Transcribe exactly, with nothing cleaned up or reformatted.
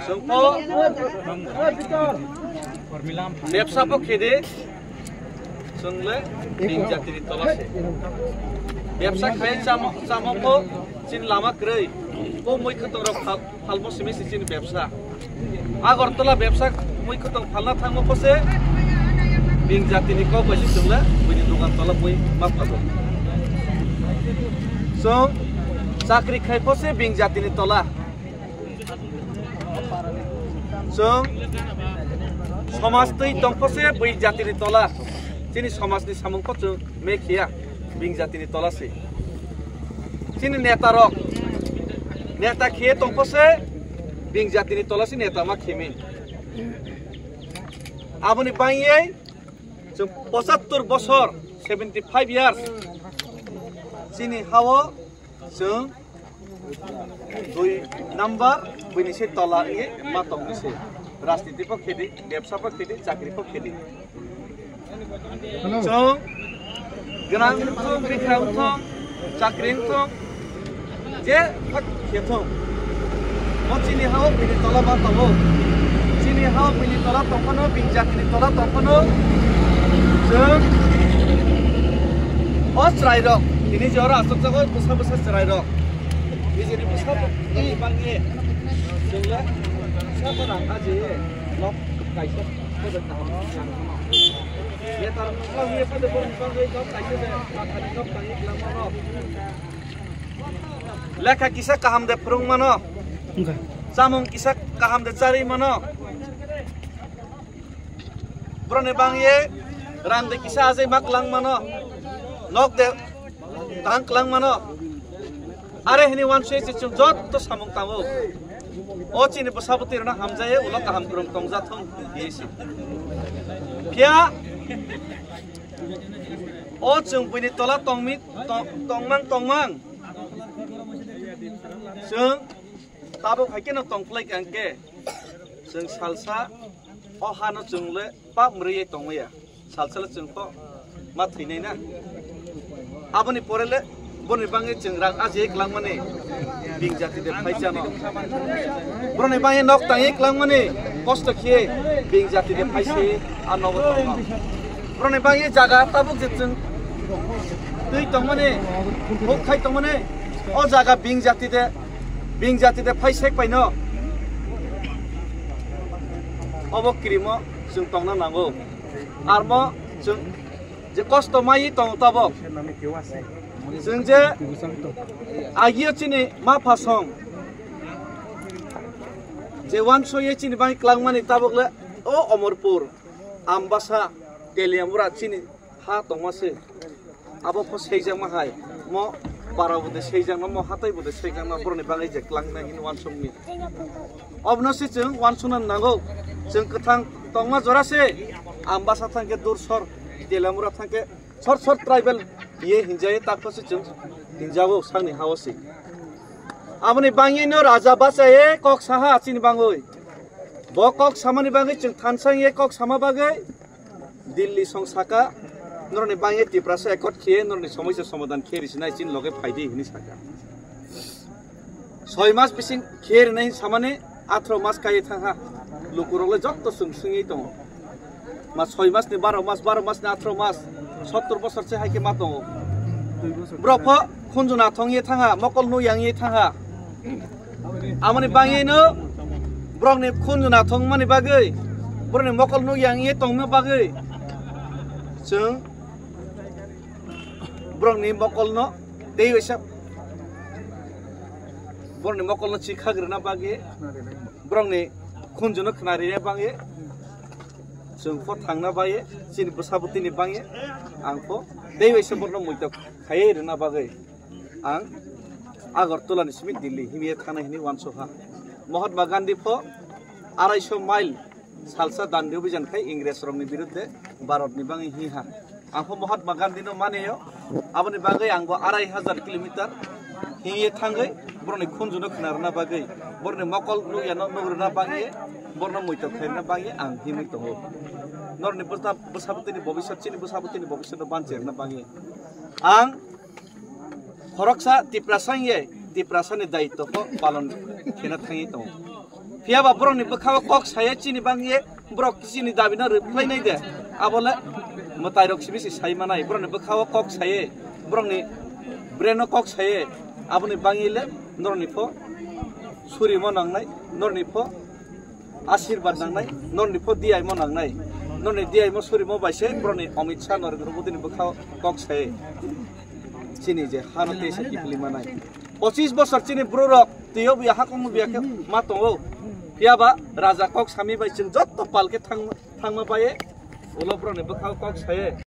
Chwngpho bebsa pho khede, chwngle bini jatini tola se. Bebsa khai chamo, chamo pho chini lama kwrwi. O mui khwtwng rok phal, phalmo simi si chini bebsa. Agartala bebsa mui khwtwng phalna thangmo pho se bini jatini kok bai si chwngle bini dukan tola mui ma phado. Chwng chakri khai pho se bini jatini tola. Chwng somaj twi tong pho se bini jatini tola. Chini somajni samung pho chwng me khiya bini jatini tola se. Chini neta rok neta khiye tong pho se bini jatini tola se neta ma khimi. Aboni bangwi chwng pochattor bosor, seventy five years, chini hao chwng dui number bini se tola ye ma tong ni se. Rajniti pho khedi, bebsa pho khedi, chakri pho khedi. Chwng gwnang wngthung, bikha wngthung, chakri wngthung, je phak khe thung. Mo chini hao bini tola ma tongo. Chini hao bini tola tong phano, bini jatini tola tong phano. Chwng o chwrai rok, tini je oro aswk jago bwsa bwsa chwrai rok. Nijini bwsa bwkha bangwi chwng le bwsa bwrang aji nok kaisa. Lekha kisa kaham de phwrwng mano. Wngkha. Chamung kisa kaham de charwi mano. Boroni bangwi rang de kisa ajai ma kwlang mano. Nok de tang kwlang mano. Are hini wansui se chwng jotto samung tango. O chini bwsa bwtwi rwna hamjaye, ulo kaham kwrwng tongjathung, hi se. Phiya o chwng buini tola tongmi, tong-, tongmang, tongmang. Chwng tabuk hai kheno tongphlai kha hwnkhe, chwng salsa o hano chwng le pap mwrwi tongmaya. Salsalo chwng kho ma thwinai na. Aboni pore le boni bangwi chwng rang aji kwlangmani bini jati de phai chano. Boroni bangwi nok tangwi kwlangmani kosto khe bini jati de phai se a nogo tongo. Boroni bangwi jaga tabuk je chwng twi tongmani, huk khai tongmani, o jaga bini jati de, bini jati de phai sek paino. Obo kirimo chwng tongna nango. Armo chwng je kosto mai tong tabok. Chwng je agio chini ma phasong je wansoye chini bai klangmani tabok le o Omorpur, Ambasa, Teliamura chini ha tongma se. Abo pho seijakma hai, mo para bo de seijakma, mo hatai bo de seijakma, boroni bagwi je klangnai hini wansukni. Obno se chwng wansukna nango, chwng kwthang tongma jora se, Ambasa thangkhe dur sor, Telamura thangkhe sor sor tribal ye hinjaye, takho se chwng hinjago sakni hao se. Aboni bangwi no raja bachaye kok saha chini bangwi. Bo kok samani bagwi chwng thansang ye kok sama bagwi Delhi song saka, noroni bangwi Tiprasa accord khiye, noroni somoisa somadhan khiye risinai chini loge phaidi hini saka. Soi mas bising khiye rinai samani athro mas kaiye thangha. Lukurok le jotto chwng swngwi tongo. Ma soi mas ni baro mas, baro mas ni athro mas, sottor bosor se hai khe ma tongo. Borok pho khunju nathong ye thangha, mokol nuk yang ye thangha. Amoni bangwi no borokni khunju nathong mani bagwi, borokni mokol nuk yang ye tongma bagwi chwng borokni mokolno tei waisa borokni mokolno chikha rwna bagwi, borokni khunjuno khna rwna bagwi chwng pho thangna bagwi, chini bwsa bwtwini bagwi ang pho tei waisa borokno muitok khaiwi rwna bagwi ang Agartala ni simi Delhi himye thangna hini wansukha. Mahatma Gandhi pho arai sho mile salsa dandi obijan khai Ingres rokni birudde Bharat ni bagwi hiha. Ang pho Mahatma Gandhi no mane yo, aboni bagwi ang bo arai hajar kilometer hiye thangwi boroni khunju no khna rwna bagwi, boroni mokol nukya no nuk rwna bagwi, borno muitok khairwna bagwi ang himwi tongo. Norni bwsa, bwsa bwtwini bobiswt, chini bwsa bwtwini bobiswt no banchi rwna bagwi ang Khoroksa Tiprasa wngye Tiprasani daitwkho palon khena thangwi tongo. Phiyaba borokni bwkhao kok saye chini bangye borok chini dabino rwkhlainai de. Abole mwtairok sibisi sai manai. Borokni bwkhao kok saye, borokni braino kok saye, aboni bangile norni pho surimo nangnai, norni pho asirwad nangnai, norni pho diyaimo nangnai, norni diyaimo surimo baise borokni Amit Shah Narendra Modi ni bwkhao kok saye. Chini je hano tesa kiphilwi manai. Pochis bosor chini bororok twiyo buya hakong buya khe ma tongo. Phiyaba raja kok sami bai chwng jotto pal khe thang-, thangma baye ulo borokni bwkhao kok saye.